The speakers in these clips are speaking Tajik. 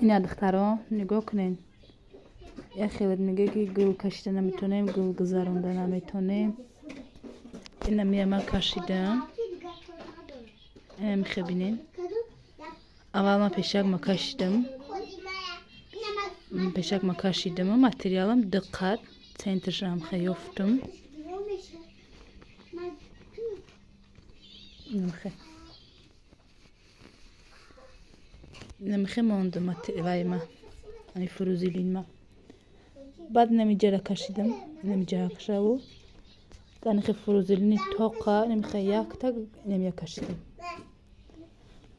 Ина, духтаро, нигоҳ кунед. Як хеле мегӯяд, ки гул кашида наметонем, гул гузаронда наметонем. Ина, мия, ман кашидам. Михе, бинед. Аввал ман пешакма кашидам. Пешакма кашидам, материалам диққат, центршам хе ёфтум. Намихе. Намихе мондум вайма. Ани фурузилинма. Баъд намиҷара кашидам, намиҷаакшаву. Танихе фурузилини тоқа, намихе якта намия кашидам.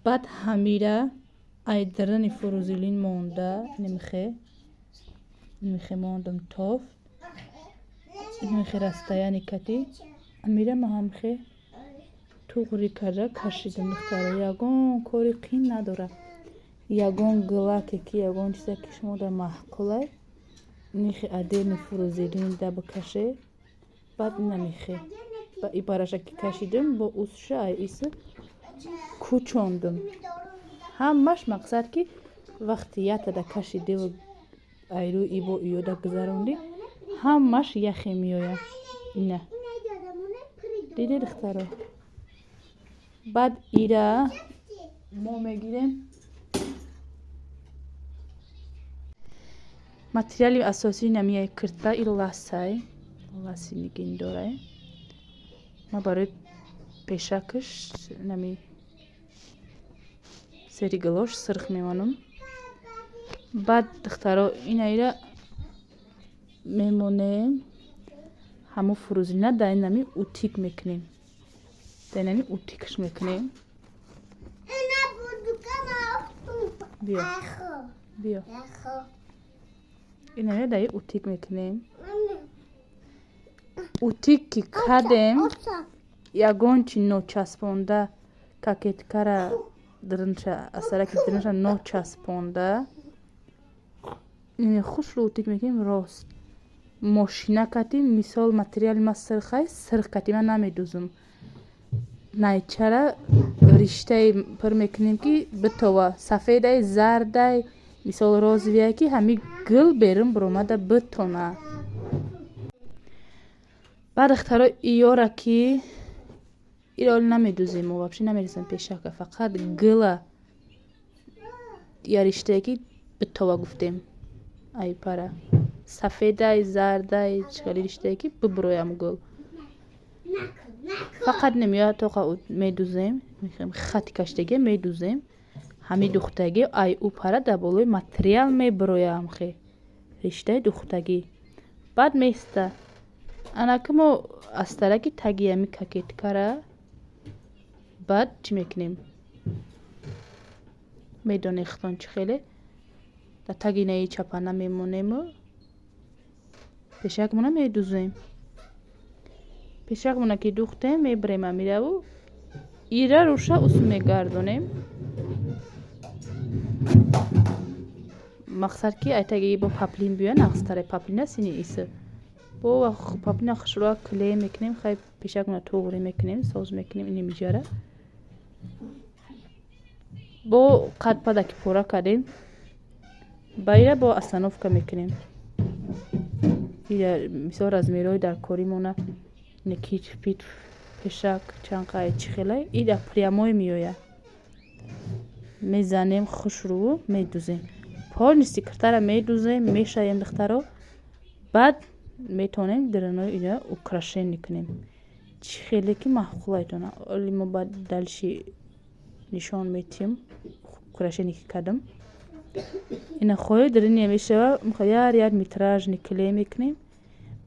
Баъд ҳамира ай дарани фурузилин монда, намихе. Намихе мондум тоф. Намихе расстояние кати. Амира ма ҳамихе туғри карда кашидам, духтаро. Ягон кори қин надорад. Ягон гилаке ки, ягон чизе ки шумо дар маъқулай, нихи отдельный фурузилин да бикаше, баъд намихе. Ба ибараша ки кашидам, бо усша ай иса кӯчондум. Ҳамаш мақсад, ки вақти ятада кашидиву айрӯи ибо иёда гузарондӣ, ҳамаш яхе меояд. Ина. Дидед, духтаро? Баъд ира мо мегирем. Материали асосии намияи кирта и ласай, ласи нигиндорай. Ма барои пешакаш нами сери галош сирх мемонам. Баъд, духтаро, инаира мемонем, ҳамо фурӯзина дар инами утик мекунем. Дар инами утикаш мекунем. Биё. Биё. Инаме дар утик мекунем. Утик ки кардем, ягон чи ночаспонда, кокеткара дарунша, асараки дарунша ночаспонда, ин хушрӯ утик мекунем рост. Мошина кати, мисол, материали ма сирхай, сирх кати ман намедузум. Найчара риштаи пур мекунем, ки битова сафедай, зардай, мисол, розовая, ки ҳами гул берун биромада битона. Баъд, духтаро, иёра ки иро оли намедузем, мо вообще намерезем пешака, фақат гула я риштае ки битова гуфтем, ай пара сафедай, зардай, чӣ риштае ки бибироям гул. Фақат немиёя тоқа медузем, хати каштаги медузем, ҳами духтагӣ ай ӯ пара дар болои материал мебироям хе риштаи духтагӣ. Баъд места. Анаки мо астараки таги ҳами кокеткара баъд чӣ мекунем? Медонед худтон чӣ хеле дар таги инаи чапана мемонему пешакмона медузем. Пешакмона ки духтем, мебирем амираву ира руша ус мегардонем. Мақсад, ки ай таги бо паплин биёя нағзтаре, паплина сини иса. Бо паплина хушрӯа клей мекунем, хай, пешакмона туғри мекунем, соз мекунем ини миҷара. Бо қад пада ки пора кардем, ба ира бо остановка мекунем. Ира, мисол, размерҳои дар коримона китф питф пешак чанд қай чӣ хелай, и дар прямой меояд. Мезанем хушрӯ, медузем. Полностью киртара медузем, мешаем, духтаро. Баъд метавонем дарунои ина украшение кунем. Чӣ хеле ки маъқулайтона. Оли мо баъд дальше нишон метиҳем украшение ки кардам. Ина хоҳед, даруни мешава, яр яр метражный клей мекунем.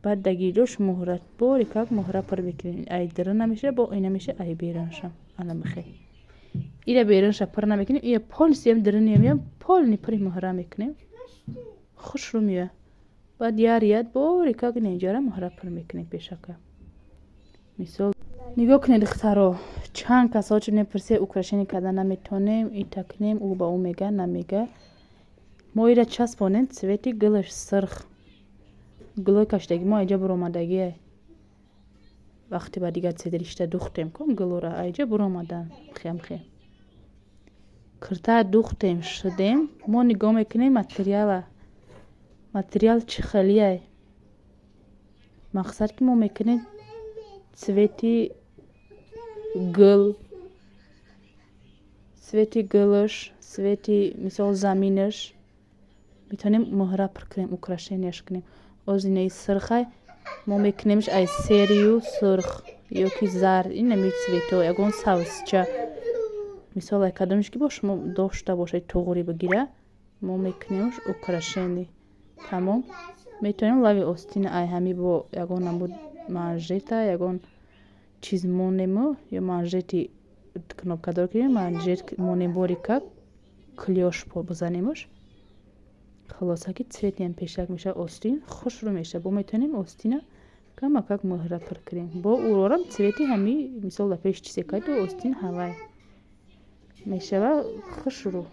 Баъд дагирдош муҳра бори как муҳра пур мекунем. Ай дарун намеша, бо ина меша ай берунша. Ана михе. Ира берунша пур намекунем, ира полностью ям даруни меям полный пури муҳра мекунем. Хушрӯ меояд. Баъд яр яд бори как инҷара муҳра пур мекунем пешака. Мисол, нигоҳ кунед, духтаро, чанд касҳо чун мепурсед, украшение карда наметонем, ита кунем, ӯ ба ӯ мега, намега. Мо ира часпонем, цвети гулаш сирх. Гулои каштаги мо айҷа буромадагие. Вақте ба дигар цвет ришта духтем, кун гулора айҷа буромадан хемхе. Киртаа духтем, шудем, мо нигоҳ мекунем материала. Материал чӣ хелияй. Мақсад, ки мо мекунем цвети гул, цвети гулаш, цвети, мисол, заминаш. Метавонем муҳра пур кунем, украшенияш кунем. Оз инаи сирхай, мо мекунемш ай серыю сурх ё ки зард, инами цветҳо, ягон савзча, мисол, ай кадомеш ки бо шумо дошта бошед, туғри бигира, мо мекунемш украшение. Тамом. Метавонем лави остина ай ҳами бо ягон намуд манжета, ягон чиз монему ё манжети кнопкадор кунем, манжет монем, борика клёш бизанемш. Хулоса, ки цветиам пешак мешавад, остин хушрӯ мешавад. Бо метавонем остина камакак муҳра пур кунем бо урорам цвети ҳами, мисол, дар пеши чизе кайду остин ҳавай мешавад хушрӯ.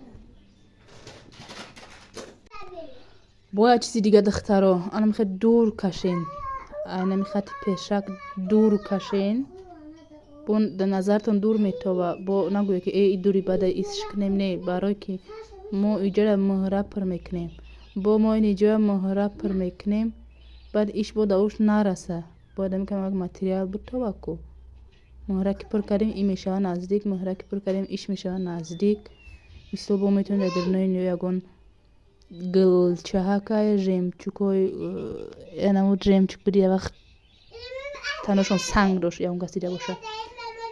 Бояд чизи дига, духтаро, анамихе дур кашен, айнами хати пешак дур кашен, бо дар назартон дур метова. Бо нагӯед, ки э, и дури бада исш кунем. Не, барое ки мо иҷора муҳра пур мекунем, бо мо ин иҷоя муҳра пур мекунем, баъд иш бо давуш нараса. Бояд ами камак материал бутова ку. Муҳра ки пур кардем, ин мешавад наздик, муҳра ки пур кардем, иш мешавад наздик. Мисол, бо метавонем дар дарунои ягон гулчаҳакай, жемчугҳои, намуд жемчуг буди, як вақт таношон санг дошт, ягон кас дида боша,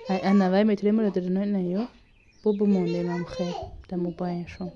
ай анавай метавонем дар дарунои инаё бо бимонем, амхе дар мобайншон.